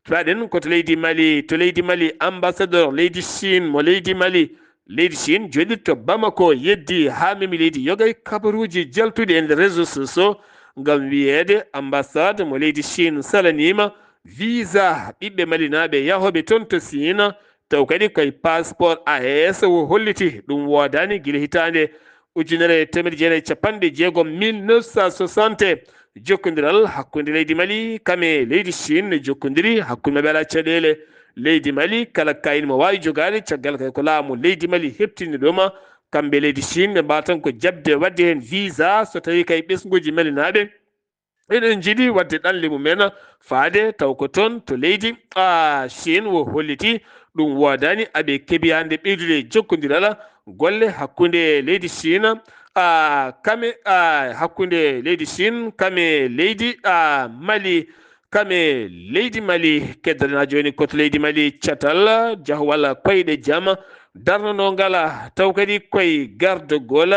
paɗen ko to leydi Mali. To leydi Mali, ambassadeur leydi Chine mo leydi Mali, leydi Chine jooɗiiɗo to Bamako, yeddi haa memi leydi yoga e kabaruuji jaltuɗi e nder réseaux sociaux ngam wiyeede ambassade mo leydi Chine salaniima visa ɓiɓɓe malinaaɓe yahooɓe toon to Chine, taw kadi koye passeport A E S o holliti. Ɗum woodaani gila hitaande ujunere e teemedde jeenayi e capanɗe jeegom, mille neuf cent soixante. Jokkondiral hakkunde leydi Mali kam e leydi Chine ne jokkondiri, hakkunde maɓɓe alaa caɗeele. Leydi Mali, kala kayit mo waawi jogaade, caggal kay ko laamu leydi Mali heɓtini ɗum. Kamɓe leydi Chine ɓe mbaawata tan ko jaɓde waɗde heen visa so tawii kay ɓesnguuji malinaaɓe eɗen njiɗi waɗde ɗanle mum en faade taw ko toon to leydi, a, Chine wo holliti. Ɗum woodaani, aɓe keɓi hannde ɓeydude jokkondiral golle hakkunde leydi Chine, a, kame, a, hakkunde leydi Chine kame leydi, a, Mali. kam e leydi Mali. Keddoɗen haa jooni ko to leydi Mali, catal jahwal koyɗe jam darnanoo ngal, taw kadi koye gardagol,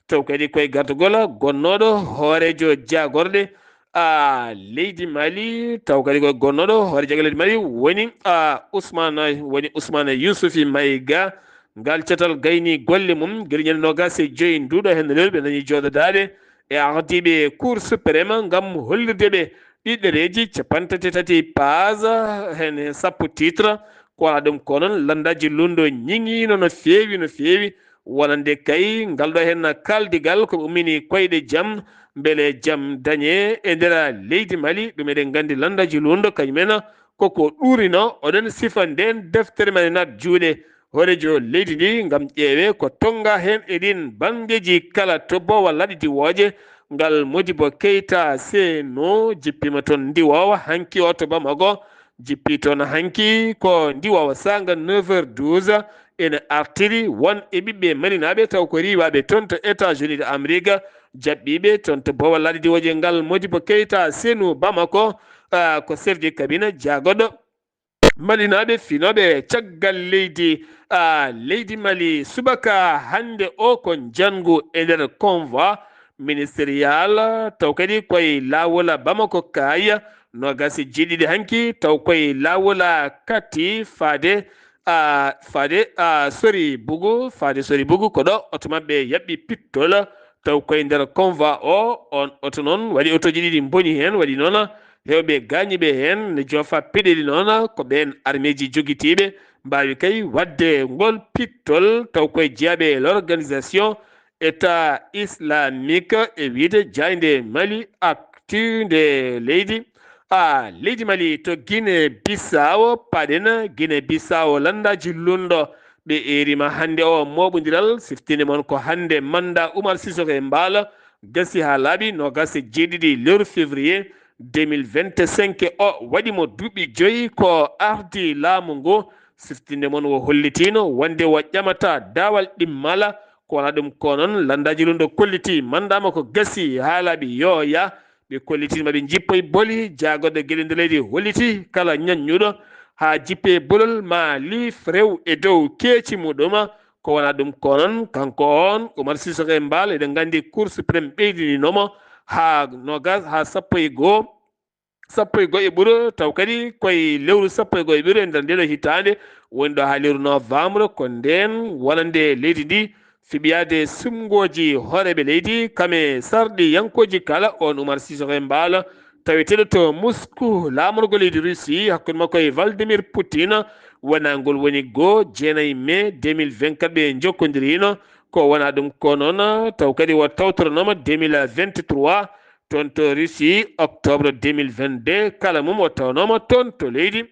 taw kadi koye gardagol gonnooɗo hooreejo jaagorɗe a leydi Mali, taw kadi ko gonnooɗo hoore jaagorɗe leydi Mali woni a Ousmane, woni Ousmane Youssouphi Maïga. Ngal catal gayni golle mum gila ñande noogaas e joy nduuɗo heen lewru ɓe dañi jooɗodaade e ardiiɓe Cour suprême ngam hollirde ɓe ɗi ɗereeji cappanɗe tati e tati page, heen e sappo titre. Ko alaa ɗum ko noon, lanndaaji luulndo ñiŋiino no feewi, no feewi. Wonande kay ngal ɗo heen kaaldigal ko ɓe ummini koyɗe jam, mbele jam dañe e nder leydi Mali. Ɗum eɗen nganndi lanndaaji luulndo kañum en ko ko ɗuurino. Oɗon sifa ndeen deftere men naat juuɗe hooreejo leydi ndi ngam ƴeewe ko tonnga heen e ɗiin banngeeji kala to Boowa Laaɗe Diwooje. Ngal Modibo Keita Seno jippiima toon Ndiwoowa hanki o to Bamako. Jippi toon hanki ko Ndiwoowa saanga neuf heures douze. Ene artiri won e ɓiɓɓe malinaaɓe taw ko riiwaaɓe toon to États-Unis de Amérique, jaɓɓiiɓe toon to Boowa Laaɗe Diwooje ngal Modibo Keita Seno Bamako, ah, ko chef de cabinet jaagorɗo malinaaɓe finooɓe caggal leydi, ah, leydi Mali. Subaka hannde o ko njanngu e nder convoi ministériel, taw kadi koye laawol Bamako Kaay, noogaas e jeeɗiɗi hanki, taw koye laawol Kati faade, ah, faade, ah, Sori Bugu, faade Sori Bugu, ko ɗo oto maɓɓe yaɓɓi pittol, taw koye nder convoi o, on oto noon waɗi otooji ɗiɗi mboni heen, waɗi noon heewɓe gaañiiɓe heen, ne joofa peɗeli noon, ko ɓeen armeeji jogitiiɓe mbaawi kay waɗde ngol pittol, taw koye jeyaaɓe e l'organisation État islamique e wiyde jaaynde Mali Actu nde leydi, a leydi Mali to Guinée Bissau. Paɗen Guinée Bissau, lanndaaji luulndo ɓe eeriima hannde o mooɓondiral, siftinde mon ko hannde mannda Oumar Sissoko Embaló gasi haa laaɓi noogaas e jeeɗiɗi lewru février deux mille vingt-cinq o, waɗi mo duuɓi joyi ko ardi laamu ngu. Siftinde mon o hollitiino wonde o ƴamata daawal ɗimmal. Ko wonaa ɗum ko noon, lanndaaji luulndo kolliti mannda makko gasi haa laaɓi, yo yah. Ɓe kollitiima ɓe njippoy boli jaagorɗo geɗe nder leydi, holliti kala ñaññuɗo haa jippee bolol ma liif rew e dow keeci muɗum. Ko wonaa ɗum ko noon, kanko oon Oumar Sissoko Embaló, eɗen nganndi Cour suprême ɓeydiniino mo haa noogaas, haa sappo e goo, sappo e goo e ɓuuro, taw kadi koye lewru sappo e goo e ɓuuro e nder ndee ɗoo hitaande, woni ɗo haa lewru novembre. Ko ndeen wonande leydi ndi fiɓiyaade suɓngooji hooreeɓe leydi, kam e sarɗiyankooji kala. Oon Oumar Sissoko Embaló, taweteeɗo to Moscou, laamorgo leydi Russie, hakkunde makko e Vladimir Poutine, wonaa ngol woni goo, jeenayi mai deux mille vingt-quatre ɓe njokkondiriino. Ko wonaa ɗum ko noon, taw kadi o tawtoranooma deux mille vingt-trois toon to Russie, octobre deux mille vingt-deux, kala mum o tawanooma toon to leydi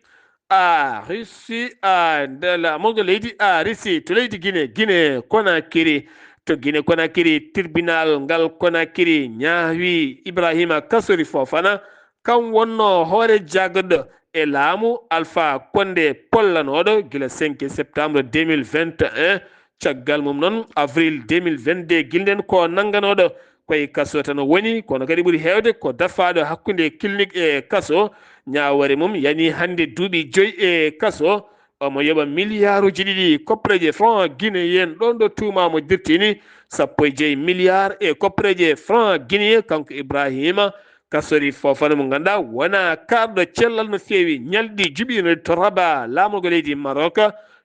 a Russie, a nde laamorgo leydi a Russie to leydi Guinée, Guinée Conakry. To Guinée Conakry, tribunal ngal Conakry ñaawi Ibrahima Kassory Fofana, kam wonnoo hoore jaagorɗo e laamu Alpha Condé pollanooɗo gila cinq septembre deux mille vingt et un. Caggal mum noon, avril deux mille vingt-deux, gilɗen ko nannganooɗo koye kaso tan woni, kono kadi ɓuri heewde ko dafaaɗo hakkunde clinique e kaso. Ñaawoore mum yani hannde duuɓi joyi e kaso. Omo yoɓa miliyaaruuji ɗiɗi koppareeje franc guinéen, ɗoon ɗo tuumaa mo dirtiini sappo e joyi miliyaar e koppareeje franc guinéen, kanko Ibrahima Kassory Fofana, mo ngannduɗaa wonaa kaarɗo cellal no feewi. Ñalɗi juɓɓiino to Rabat, laamorgo leydi Maroc,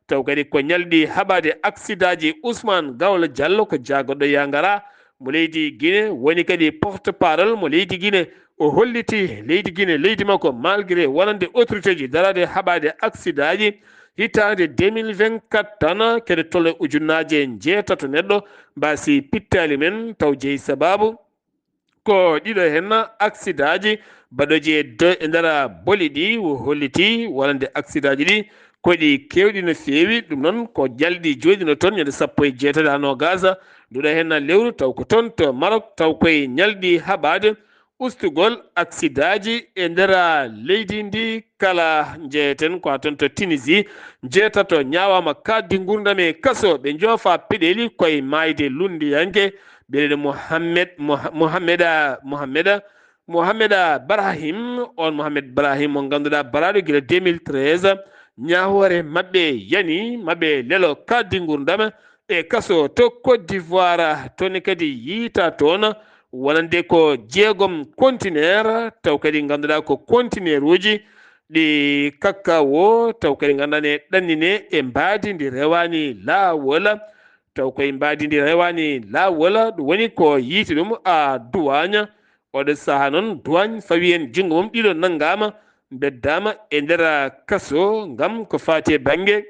taw kadi ko ñalɗi haɓaade aksidaaji. Ousmane Gawlo Diallo ko jaagorɗo Yangara mo leydi Guinée, woni kadi porte-parole mo leydi Guinée. O holliti leydi Guinée, leydi makko, malgré wonande autorité ji daraade haɓaade aksidaaji hitaande deux mille vingt-quatre tan, kadi tolno ujunnaaje njeetato neɗɗo mbaasi pittaali mum, taw jeyi sabaabu ko ɗiɗo heen aksidaaji baɗooji e do-, e nder boli ɗi. O holliti wonande aksidaaji ɗi ko ɗi keewɗi no feewi. Ɗum noon ko ñalɗi jooɗiino toon, ñande sappo e jeetati haa noogaas nduɗo heen lewru, taw ko toon to Maroc, taw koye ñalɗi haɓaade ustugol aksidaaji e nder leydi ndi kala. Njeeyeten ko haa toon to Tunisie, njeetato ñaawaama kaaɗdi nguurndam e kaso, ɓe njoofa peɗeeli koye maayde lunndiyanke, biyeteeɗo Mohamed, Moha-, Mohameda, Mohameda Mohamed Brahim, on Mohamed Brahim mo ngannduɗaa baraaɗo gila deux mille treize, ñaawoore maɓɓe yani, maɓɓe lelo kaaɗdi nguurndam e kaso to Côte d'Ivoire, toon ne kadi yiytaa toon wonande ko jeegom conteneur, taw kadi ngannduɗaa ko conteneuruuji ɗi kakao, taw kadi ngannduɗaa ne ɗannine e mbaadi ndi rewaani laawol, taw koye mbaadi ndi rewaani laawol, ɗum woni ko yiyti ɗum a duwaañ. Oɗo sahaa noon, duwaañ fawi heen junngo mum, ɗiɗo nanngaama, mbeddaama e nder kaso ngam ko faati e bannge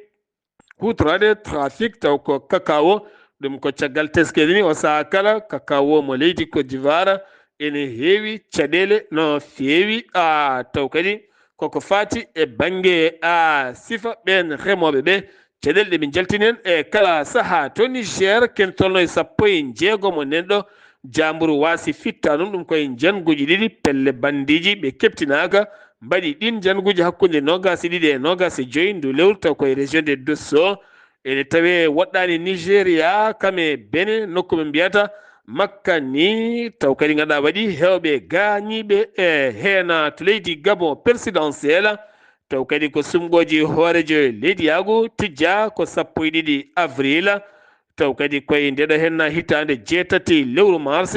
huutoraade trafic taw ko kakao. Ɗum ko caggal teskere ni, o sahaa kala kakao mo leydi Côte d'Ivoire ene heewi caɗeele no feewi, a taw kadi koko faati e bannge a sifa ɓeen remooɓe ɓe. Caɗeele ɗe min njaltini heen e kala sahaa to Niger, ken tolno e sappo e jeegom o nenɗo jaamburu waasi fitta ɗum, ɗum koye njannguuji ɗiɗi, pelle banndiiji ɓe keɓtinaaka, mbaɗi ɗiin njannguuji hakkunde noogaas e ɗiɗi e noogaas e joy ndu lewru, taw koye région de Dosso. Ene tawee woɗɗaani Nigeria, kam e Benin, nokku ɓe mbiyata Makani, taw kadi ngannduɗaa waɗi heewɓe gaañiiɓe e heen to leydi Gabon présidentielle, taw kadi ko sumgooji hooreejo leydiyaagu tijjaa ko sappo e ɗiɗi avril, taw kadi koye ndeɗo heen hitaande jeetati lewru mars,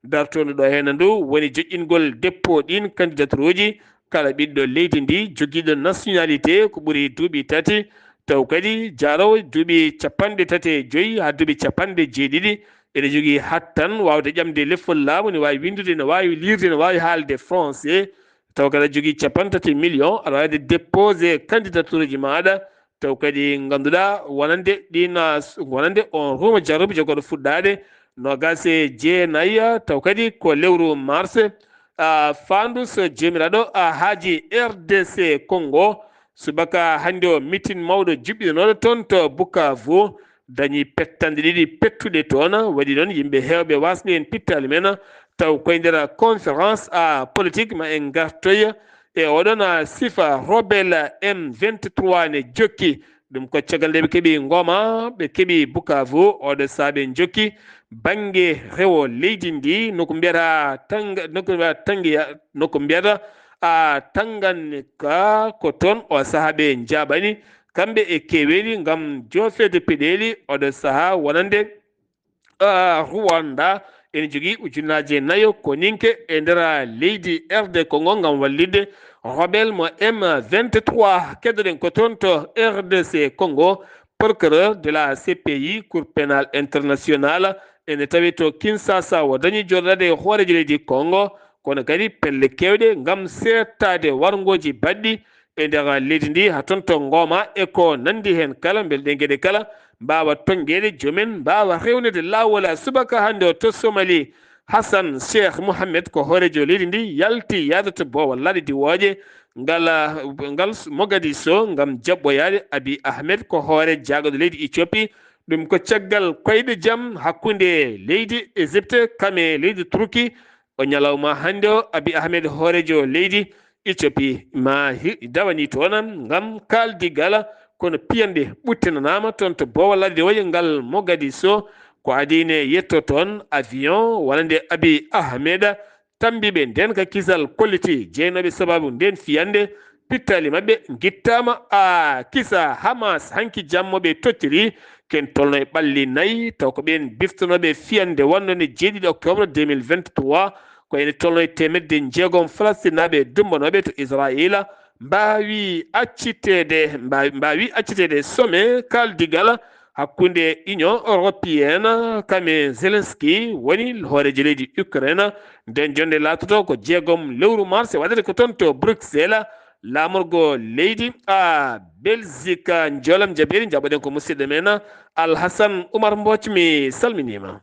dartoondu ɗo heen ndu woni joƴƴingol dépôt ɗiin candidaturuuji, kala ɓiɗɗo leydi ndi jogiiɗo nationalité ko ɓuri duuɓi tati, taw kadi jaaroowo duuɓi capanɗe tati e joy haa duuɓi capanɗe jeeɗiɗi, ene jogii hattan waawde ƴamde lefol laamu, ne waawi winndude, ne waawi liirde, ne waawi haalde français, taw kadi a jogii capanɗe tati million, aɗa waawde déposé candidatureji maaɗa, taw kadi ngannduɗaa wonande ɗiin, ah, wonande on ruuma jarruɓe jogoɗo fuɗɗaade noogaas e jeenayi, taw kadi ko lewru mars, ah, faandu so joomiraaɗo, ah, haaji R D C Congo, subaka hannde o, mitin mawɗo juɓɓinooɗo toon to Bukavu, dañi pettanɗe ɗiɗi pettuɗe toon, waɗi noon yimɓe heewɓe waasde heen pittaali men, taw koye nder conférence, ah, politique ma en ngartoy e oɗon, ah, sifa rebelle M vingt-trois ne jokki. Ɗum ko caggal nde ɓe keɓi Ngoma, ɓe keɓi Bukavu, oɗo sahaa ɓe njokki bannge rewo leydi ndi, nokku mbiyata Tanga, nokku mbiyata Tangiya, nokku mbiyata, ah, Tanganyika, ko toon o sahaa ɓe njaaɓani kamɓe e keweeli ngam joofeede peɗeeli, oɗo sahaa wonande, ah, Rwanda ene jogii ujunnaaje nayo koninke e nder leydi R D Congo ngam wallitde rebelle mo M vingt-trois. Keddoɗen ko toon to R D C Congo, procureur de la C P I, Cour pénale internationale, ene tawi to Kinshasa, o dañi jooɗaade e hooreejo leydi Congo, kono kadi pelle keewɗe ngam seettaade warngooji baɗɗi e nder leydi ndi, haa toon to Ngoma e ko nanndi heen kala, mbele ɗee geɗe kala mbaawa toñƴeede, joomen mbaawa rewneede laawol. Subaka hannde o to Somali, Hassan Sheikh Mohamed ko hooreejo leydi ndi yalti yaada to boowal laaɗe diwooje ngal, ngal Mogadisho ngam jaɓɓoyaade Abiy Ahmed ko hoore jaagorɗo leydi Ethiopie. Ɗum ko caggal koyɗe jam hakkunde leydi Égypte kam e leydi Turki. O ñalawma hannde o, Abiy Ahmed hooreejo leydi Ethiopie ma hi-, dawani toon ngam kaaldigal, kono piyanɗe ɓuttinanaama toon to boowal laaɗe diwooje ngal Mogadisho. Ko adii ne yetto toon avion wonande Abiy Ahmed tambiiɓe ndeen ka kisal kolliti jeynooɓe sabaabu ndeen fiyannde, pittaali maɓɓe ngittaama a kisa Hamas hanki jamma ɓe tottiri, ken tolno e ɓalli nayi, taw ko ɓeen biftonooɓe fiyannde wonnde jeeɗiɗi octobre deux mille vingt-trois, ko ene tolno e teemedde jeegom Falastinaaɓe dumbanooɓe to Israayiila, mbaawi acciteede, mbaawi, mbaawi acciteede sommet kaaldigal hakkunde Union Européenne, kam e Zelensky woni hooreejo leydi Ukraine. Nden jonnde laatoto ko jeegom lewru mars, waɗata ko toon to Bruxelles, laamorgo leydi a Belgique. Njoolam jabeeri, njaɓoɗen ko musidɗo men Alhasan Oumar Mbooc, mi salminiima.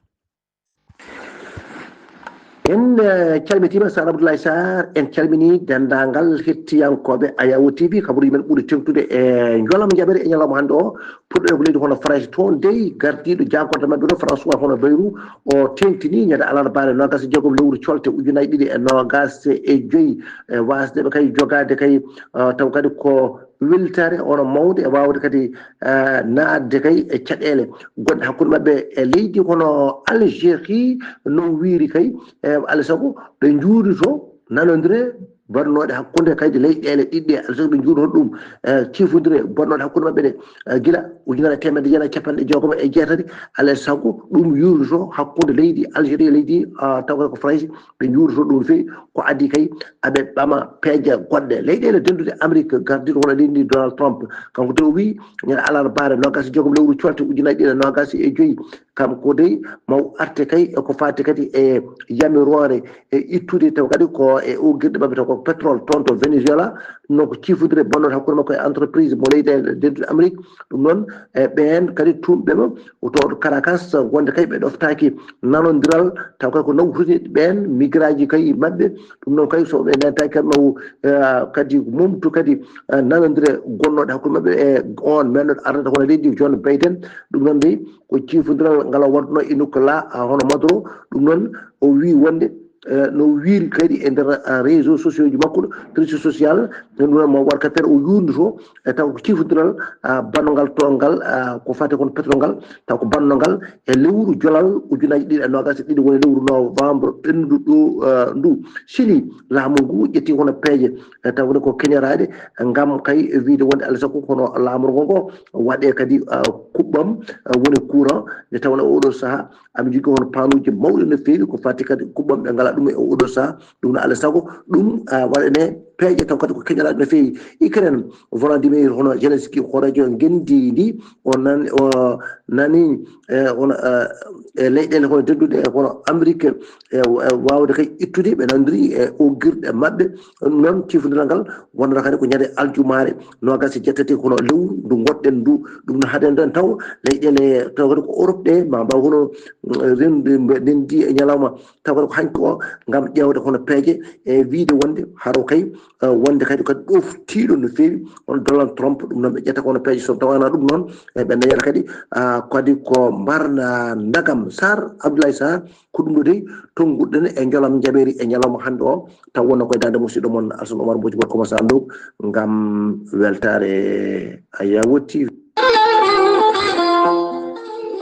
En eh, calmitiima Sar Abdoulaye Sarr, en calminii denndaangal hettiyankooɓe Ayawo T V, kabaruuji men ɓuri teeŋtude e njoolam jabeere e ñalawma hannde o. Puɗɗoɗen ko leydi hono France, toon dey gardiiɗo jaagorɗe maɓɓe ɗo, François hono Bayrou, o teeŋtinii ñande alarbaare noogaas e jeegom lewru colte ujunaaji ɗiɗi e noogaas e joy, e waasde ɓe kay jogaade kay, eh, taw kadi ko weltaare hono mawnde e waawde kadi, eh, naatde kay e caɗeele gonɗe hakkunde maɓɓe e leydi hono Algérie, no wiiri kay, eh, alaa e sago ɓe njuurito nanondire bonnooɗe hakkunde kadi leyɗeele ɗiɗɗe, alaa sago ɓe njuutoto ɗum, eh, ciifondire bonnooɗe hakkunde maɓɓe ɗe, eh, gila ujunere e teemedde jeenayi e capanɗe jeegom e jeetati, alaa sago ɗum yuurtoto hakkunde leydi Algérie e leydi, ah, taw ko Farayse, ɓe njuurtoto ɗum no feewi, ko adii kay aɓe ɓama peeje goɗɗe. Leyɗeele dennduɗe Amérique gardiiɗo hono leydi ndi Donald Trump, kanko de o wii ñande alarbaare noogaas e jeegom lewru colte ujunaaji ɗiɗi e noogaas e joyi, kam ko dey maw arte kay e ko faati kadi e yamiroore e ittude taw kadi ko e oggirɗe maɓɓe taw ko pétrole toon to Venezuela, ɗum noon ko ciifondire bonnooɗe hakkunde makko e entreprise mo leyɗeele dennduɗe Amérique. Ɗum noon e ɓeen kadi tuumɓe mo o to Caracas wonde kay ɓe ɗoftaaki nanondiral taw kay ko nawtude ɓeen migraaji kay maɓɓe. Ɗum noon kay so ɓe nentaaki kadi maw, eh, kadi mumtu kadi, eh, nanondire gonnooɗe hakkunde maɓɓe e on mennoɗo ardata hono leydi John Biden. Ɗum noon dey ko ciifondiral ngal o waɗno e nokku la, ah, hono Maduro. Ɗum noon o wii wonde, eh, no wiiri kadi e nder, ah, réseau sociaux ji makko, réseau social, ɗum noon mo warkatere o yuurndoto e taw ko ciifondiral, ah, banngal toon ngal, ah, ko faati kon pétrole ngal, taw ko banngal e lewru jolal ujunaaji ɗiɗi e noogaas e ɗiɗi, woni lewru novembre ɓennuɗo ɗo, ah, ndu. Sili laamu ngu ƴetti hono peeje, eh, taw ko keñoraaɗe ngam kay wiide wonde alaa sago kono laamorgo ngo waɗe kadi, ah, kuɓɓam, ah, woni courant, nde tawno oɗo saha aɓe njogii hono panuuji mawɗi no feewi ko fati kadi kuɓɓam ɓe ngala ɗum e oɗo saha. Ɗum no alaa sago ɗum, ah, waɗane peeje taw kadi ko keñoraaɗe no feewi. Ukraine, Volodymyr hono Zelensky hooreejo ngenndi ndi o nan-, o nani, eh, hono, eh, e leyɗeele hono dennduɗe hono Amérique, e, e waawde kay ittude ɓe nanndiri e oggirɗe maɓɓe. Ɗum noon ciifondiral ngal wonnata kadi ko ñande aljumaare noogaas e jeetati hono lewru ndu ngonɗen ndu. Ɗum no haaɗi en tan taw leyɗeele taw kadi ko Europe ɗe ma mbaaw hono, mm, renndi mbe-, ndenndi e ñalawma taw kadi ko hanki o ngam ƴeewde hono peeje e wiide wonde haro kay, eh, wonde kadi kadi ɗoftiiɗo no feewi hono Donald Trump. Ɗum noon ɓe ƴetta ko hono peeje so tawana ɗum noon, eh, ɓe dañata kadi, ah, kadi ko mbarna ndagam. Sarr, Abdoulaye Sarr, ko ɗum ɗo dey tonnguɗen e jolam jaɓeeri e ñalawma hannde o, taw wonno koye daande musidɗo mon Alsan Omar Mboji Gorko Masa Anndog ngam weltaare Ayawo T V.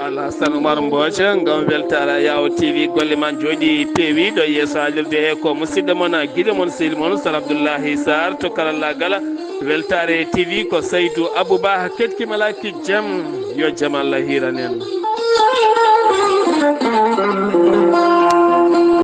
Alhasan Oumar Mbooja ngam weltaare Ayawo T V, golle ma jooɗi peewi ɗo yeeso haalirde he ko musidɗo mon, giɗo mon, sehil mon, Sar Abdoullahi Sarr to karallagal. Weltaare T V ko Saydou Abouba, keɗki malaaki jam, yo jam Allah hiiran en.